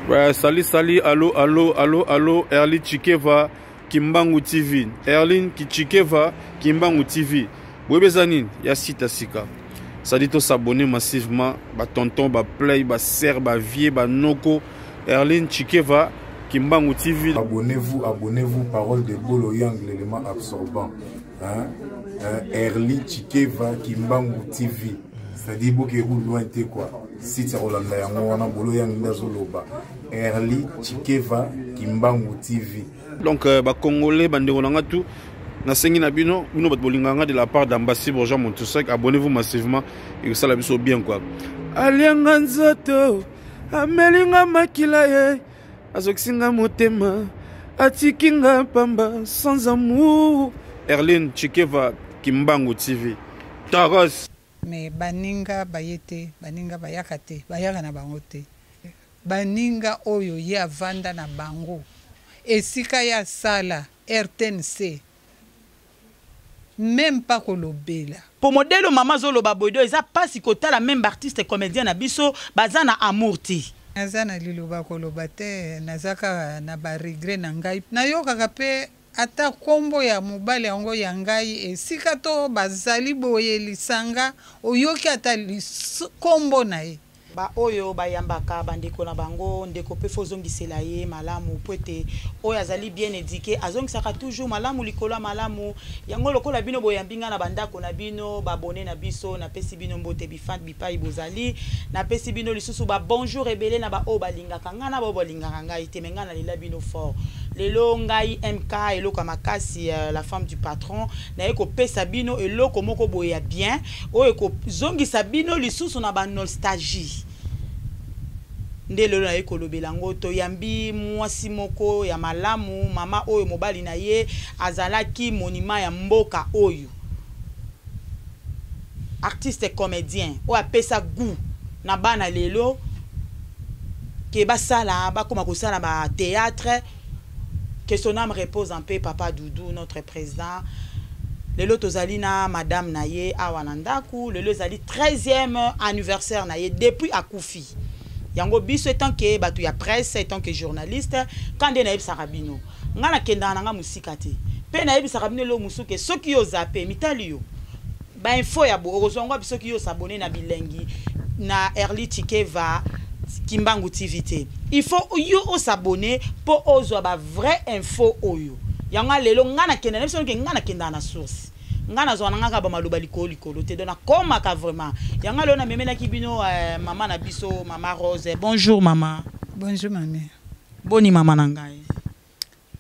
Ouais, salut, salut, allo, allo, allo, allo, Erli Chikeva, Kimbangu TV. Erlin Kichikeva, Kimbangu TV. Boyebeza nini? Ya sita sika. Ça dit to s'abonner massivement, ba tonton, ba play, ba sœur, ba vieux, ba noko. Erlin Chikeva, Kimbangu TV. Abonnez-vous, abonnez-vous, parole de Bolo Yang, l'élément absorbant. Hein? Hein? Erli Chikeva, Kimbangu TV. C'est-à-dire, boke roule loin te quoi. Site ya kolanda yango wana Bolo Yang nde azoloba. Erli Chikeva, Kimbangu TV. Donc, ba Congolais, ba ndeko na nga tout, nasengi na bino, bino bato bolingaka nga de la part d'Ambassy Bourgeois Montusek, abonnez-vous massivement et ça la biso bien quoi. Alianga nzoto, amelinga makila ye, azokisinga motema, atikinga pamba sans amour. Erline Chikeva, Kimbangu TV. Taros. Mais baninga baye te, baninga bayaka te, bayaka na bango te. Baninga oyo ye avanda na bango esika ya sala RTNC même pas kolobela. Po modèle mama zoloba boydo eza pasi kotala même artiste comédien na biso baza na amour te. Naza na liloba koloba te, naza kaka na ba regret na ngai. Nayokaka pe ata kombo ya mobali yango ya ngai esika to bazali boye lisanga oyoki ata kombo na ye. Ba oyo bayambaka bandeko na bango, ndeko pe fo zongisela ye malamu po ete oyo azali bien éduqué azongisaka toujours malamu likolo ya malamu. Yango lokola bino boyambi nga na bandako na bino, ba abonné na biso, napesi bino mbote bifant bipai bozali, napesi bino lisusu ba bonjour ebele na ba oyo balingaka nga na ba oyo balingaka ngai te, mais nga nalela bino fort. Lelo ngai MK eloko ya makasi, la femme du patron, naye kopesa bino eloko moko boye ya bien oyo ekozongisa bino lisusu na ba nostalgie. Nde lelo naye kolobela yango, toyambi mwasi moko ya malamu, mama oyo mobali na ye azalaki monument ya mboka oyo, artiste comédien oyo apesa goût na bana lelo ke basala, bakoma kosala ba théâtre. Que son âme repose en paix, papa Doudou, notre président. Lelo tozali na madame na ye awa na ndaku, lelo ezali 13e anniversaire na ye depuis akufi. Yango biso étant que batu ya presse, étant que journaliste, quand nde nayebisaka bino, nga nakendaka na nga mosika te. Pe nayebisaka bino lelo mosusu ke soki yo zappe, mitali yo. Ba info ya bo, okozwa ngo biso ki yo s'abonner na bilengi na Erli Chikeva Kimbangu TV te. Il faut yo o s'abonner po ozwa ba vrai info oyo. Yango lelo nga nakenda na biso ke nga nakenda na source. Nga nazwa na nga ba maloba likolo likolo te. Donc nakomaka vraiment. Yango lelo na memelaki bino mama na biso, mama Rose. Bonjour mama. Bonjour mamie. Boni mama na ngai.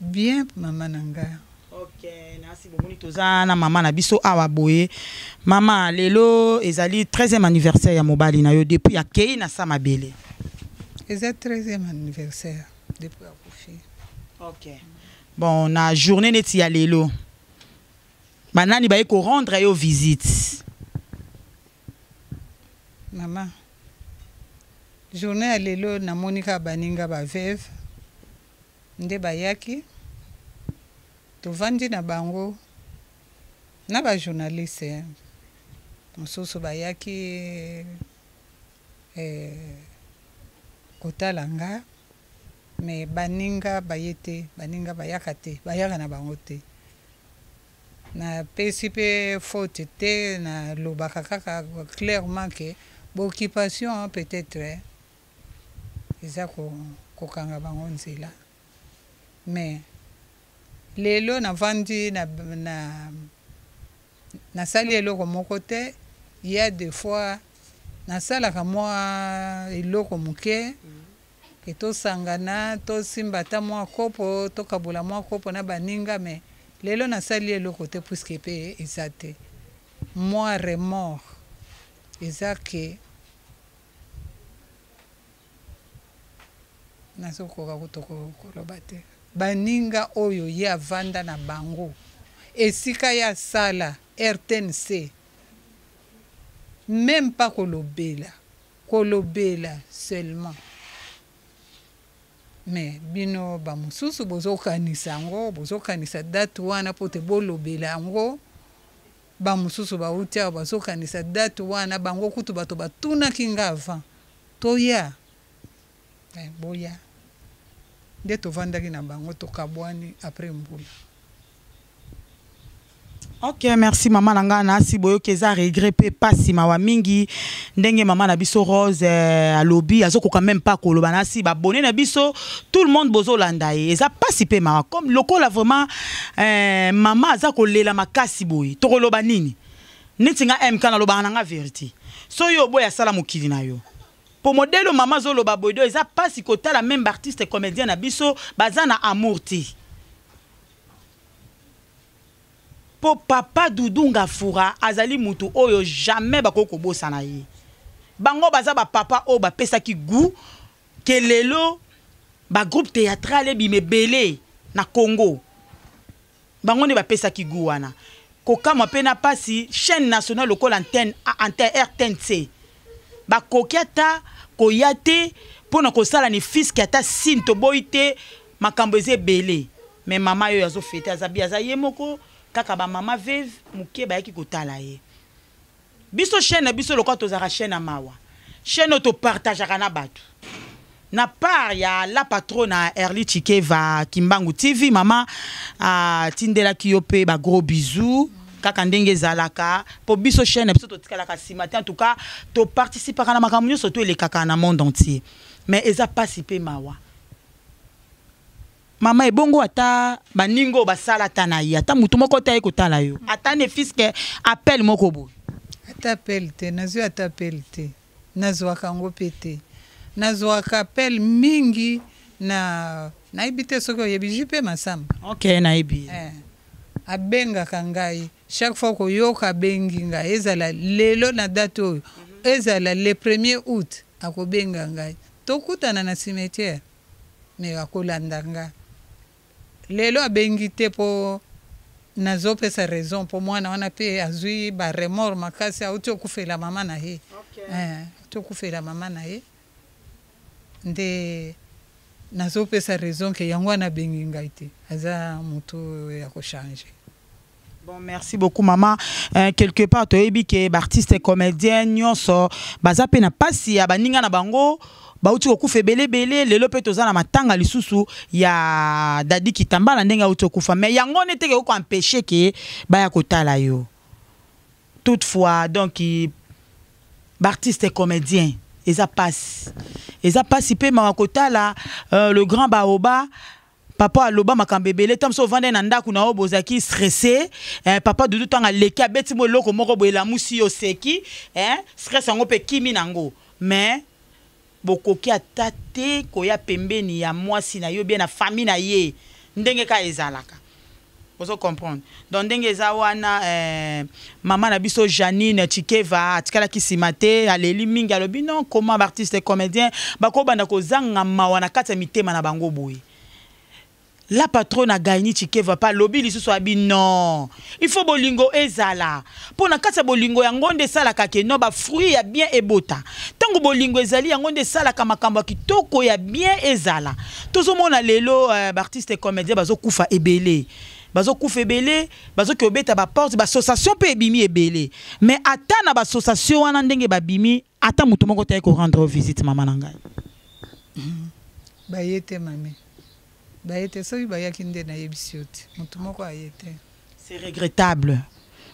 Bien mama na ngai. Ok, nasi bomoni toza na mama na biso awa boye. Mama, lelo ezali 13e anniversaire ya mobali na yo depuis akei na sa mabele. Eza 13e anniversaire depuis akufi. Ok. Bon, na journée neti ya lelo. Banani baye ko rendre yo visite. Mama, journée ya lelo namoni ka baninga ba veuve nde bayaki. Tovandi na bango na ba journaliste mosusu bayaki kotala nga, mais baninga baye te, baninga bayaka te, bayaka na bango te. Napesi pe faute te, nalobaka kaka clairement que boccupation peut-être eza kokanga bango nzela. Mais lelo navandi na nasali eloko moko te, il y a des fois nasalaka mwa eloko moke ke tosangana, tosimba ata mwa kopo, tokabola mwa kopo na baninga, mais lelo nasali eloko te puisque pe eza te. Mwa remords eza ke nazokoka kutu koloba te. Baninga oyo ye avanda na bango esika ya sala RTNC, même pas kolobela, kolobela seulement. Mais bino ba mosusu bozokanisa yango, bozokanisa date wana po te bolobela yango. Ba mosusu bauti awa bazokanisa date wana, bango kutu bato batunaki nga avant toya. Boya. Nde tovandaki na bango, tokabwani après mbula. Ok, merci mama na ngai. Nasi boyoki, eza regret mpe pasi, mawa mingi ndenge mama na biso Rose alobi, azokoka même pas koloba. Nasi babone na biso, tout le monde bozolanda ye, eza pasi mpe mawa. Comme lokola vraiment mama aza kolela makasi boye, tokoloba nini? Neti nga MK, nalobaka na nga vérité. So oyo oboya, asala mokili na yo. Po modèle mama azoloba boye, do eza pasi kotala même baartiste comédien na biso baza na amour te. Mpo papa Dudu Ngafura azali mutu oyo jamais bakoki kobosana ye. Bango baza bapapa oyo bapesaki goût ke lelo bagroupe théâtral ebima ebele na Congo. Bango nde bapesaki goût wana. Kokamwa mpe na mpasi, chaîne nationale lokola antenne, antenne RTNC bakoki ata koya te mpo na kosala ne fiske ata sine. Toboyi te, makambo eza ebele, mais mama oyo azofete, aza bi aza ye moko kaka. Bamama veuve moke bayaki kotala ye. Biso chaîne na biso, lokola tozalaka chaîne ya mawa, chaîne oyo topartageaka na bato, na part ya la patronne Erli Chikeva Kimbangu TV, mama atindelaki yo mpe ba gros bisous kaka ndenge ezalaka. Mpo biso chaîne na biso totikalaka nsima te. En tout cas, toparticipaka na makambo nyonso to elekaka na monde entier. Mais eza mpasi mpe mawa, mama. Ebongo ata baninga oyo basala ata na ye, ata motu moko te aye kotala yo, ata ne fût-ce que appel moko boye? Ata appel te, nazwi ata appel te. Nazwaka yango mpe te. Nazwaka appel mingi na, nayebi te soki oyebi JP Masamba. Ok, nayebi. Abengaka ngai chaque fois. Koyoka abengi ngai, ezala lelo na date oyo, ezala le 1er août, akobenga ngai, tokutana na cimetière, mais akolanda nga. Lelo abengi te mpo nazopesa raison, mpo mwana wana mpe azwi baremords makasi, auti okufela mama na ye. Auti okufela mama na ye, nde nazopesa raison ke yango wana abengi ngai te. Aza motu ya kochanger. Bon, merci beaucoup maman. Quelque part toyebi ke baartiste comédien nyonso baza mpe na pasi ya baninga na bango bauti kokufa ebele ebele. Lelo mpe toza na matanga lisusu ya Dadi Kitambala, ndenge auti kokufa, mais yango nde teke koempêche ke baya kotala yo. Toutefois, donc baartiste comédien, eza pasi, eza pasi mpe mawa kotala le grand Baoba. Papa aloba makambo ebele. Ntango mosusu ovandai na ndako na yo, bozalaki stressé, papa Dudu ntango aleki, abeti mo eloko moko boye, elamusi yo, oseki, stress yango mpe ekimi nango. Mais bokoki ata te koya pembeni ya mwasi na yo, bien na famille na ye, ndenge kaka ezalaka. Ozo comprendre? Donc ndenge eza wana, mama na biso Janine Chikeva atikalaki nsima te, aleli mingi, alobi non, comment baartiste comédien bakobanda kozanga mawa na kati ya mitema na bango boye? La patronne Gaini Chikeva pa alobi lisusu, abi non, il faut bolingo ezala, mpo na kati ya bolingo yango nde esalaka ke non, bafruit ya bien ebota. Ntango bolingo ezali, yango nde esalaka makambo ya kitoko ya bien ezala. Tozomona lelo baartiste comédien bazokufa ebele, bazokufa ebele, bazoki obeta baporte, baassociation mpe ebimi ebele. Mais ata na baassociation wana, ndenge babimi, ata moto moko te korendre visite, mama na ngai. Baye te, mami, baye te. Soki bayaki nde nayebisi yo te. Motu moko aye te. C'est regrettable.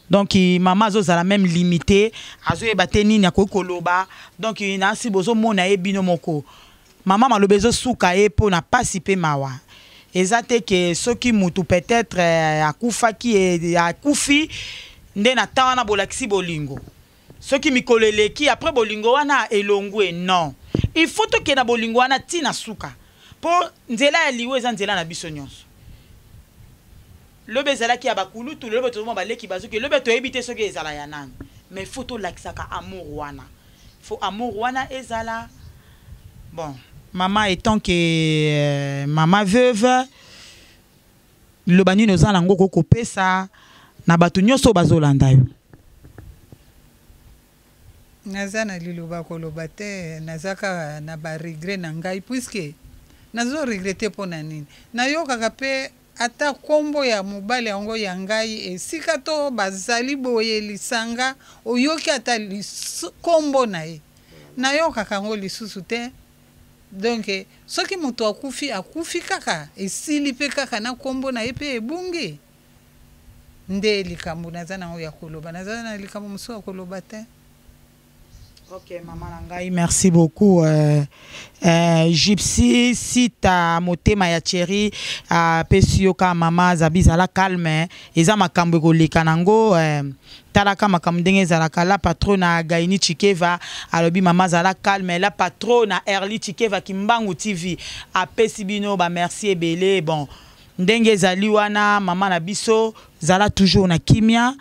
Donc mama azozala même limité, azoyeba te nini akoki koloba. Donc nasi bozomona ye bino moko, mama maloba ezosuka ye mpo na pasi mpe mawa. Eza te ke soki mutu peut-être akufaki, akufi nde na ntan wana bolakisi bolingo. Soki mikolo eleki après, bolingo wana elongwe? Non, il faut tokende na bolingo wana ntina suka, mpo nzela ya liwa eza nzela na biso nyonso. Lobi ezalaki ya bakulutu, lobi tozomona baleki bazoki, lobi toyebi te soki ezala ya nani. Mais faut tolakisaka amour wana, faut amour wana ezala. Bon, mama, étant que mama veuve, liloba nini oza nango kokopesa na bato nyonso oyo bazolanda yo? Naza na liloba koloba te. Naza kaka na baregret na ngai, puisque nazo regretter mpo na nini? Nayokaka mpe ata nkombo ya mobali yango ya ngai esika to bazali boye, lisanga, oyoki ata nkombo na ye, nayokaka yango lisusu te. Donc soki moto akufi, akufi kaka, esili mpe kaka na nkombo na ye mpe ebungi. Nde likambo naza nango ya koloba, naza na likambo mosusu ya koloba te. Ok, mama na ngai, merci beaucoup. Gypsy Sita motema ya Thierry apesi yo kaka. Mama Zabi, zala calme, eza makambo ekoleka nango. Talaka makambo ndenge ezalaka. La patronne Gaini Chikeva alobi: mama, zala calme. La patronne Erli Chikeva Kimbangu TV apesi bino bamerci ebele. Bon, ndenge ezali wana, mama na biso, zala toujours na kimia.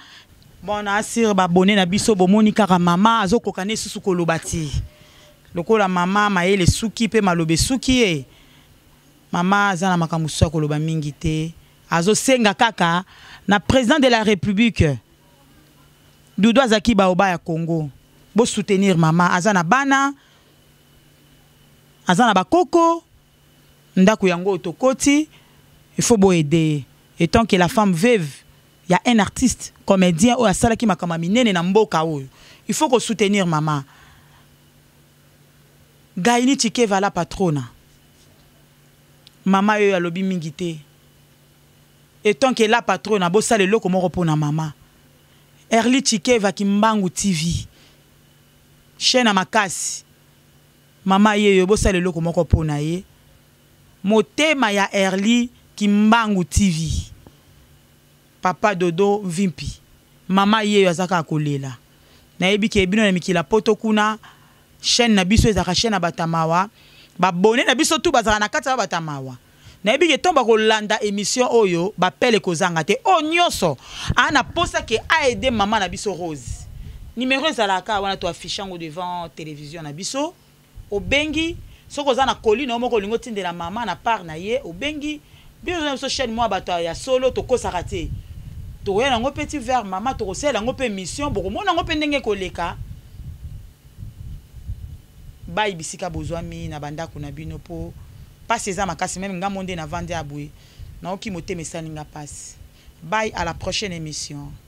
Bon, na asire babone na biso, bomoni kaka mama azokoka ne susu koloba ti lokola mama mayele esuki mpe maloba esuki ye. Mama aza na makambo mosusu ya koloba mingi te. Azosenga kaka na président de la République. Dudu azalaki baoba ya Congo, bosoutenir mama. Aza na bana, aza na bakoko, ndako yango oyo tokoti, il faut boaider ye étant que la femme veuve ya un artiste comédien oyo asalaki makambo ya minene na mboka oyo. Il faut kosoutenir mama Gaini Chikeva, la patrona. Mama oyo alobi mingi te. Étant que la patrona, bosala eloko moko mpona mama Erli Chikeva Kimbangu TV, chaîne ya makasi. Mama ye oyo, bosala eloko moko mpona ye. Motema ya Erli Kimbangu TV, papa Dodo Vimpi, mama ye oyo aza kaka kolela. Nayebi ke bino na mikili ya poto kuna, chaîne na biso ezalaka chaîne ya bato ya mawa. Babone na biso tu bazalaka na kati ya bato ya mawa. Nayebi ke ntongo bakolanda émission oyo, bapele kozanga te. Oyo nyonso aa na posa ke aide mama na biso Rose, numéro ezalaka wana, to affiche yango devant télévision na biso. Obengi soki oza na koli na yo moko, olingi otindela mama na part na ye, obengi biso na biso chaîne mwa bato ya solo. Tokosaka te, tokoya yango mpe ti vers mama, tokosalela yango mpe mission, bokomona yango mpe ndenge ekoleka. Bayi bisika bozwami na bandako na bino, mpo mpasi eza makasi. Même ngambo nde navandi ya boye, naoki motema esali nga mpasi. Bye, à la prochaine émission.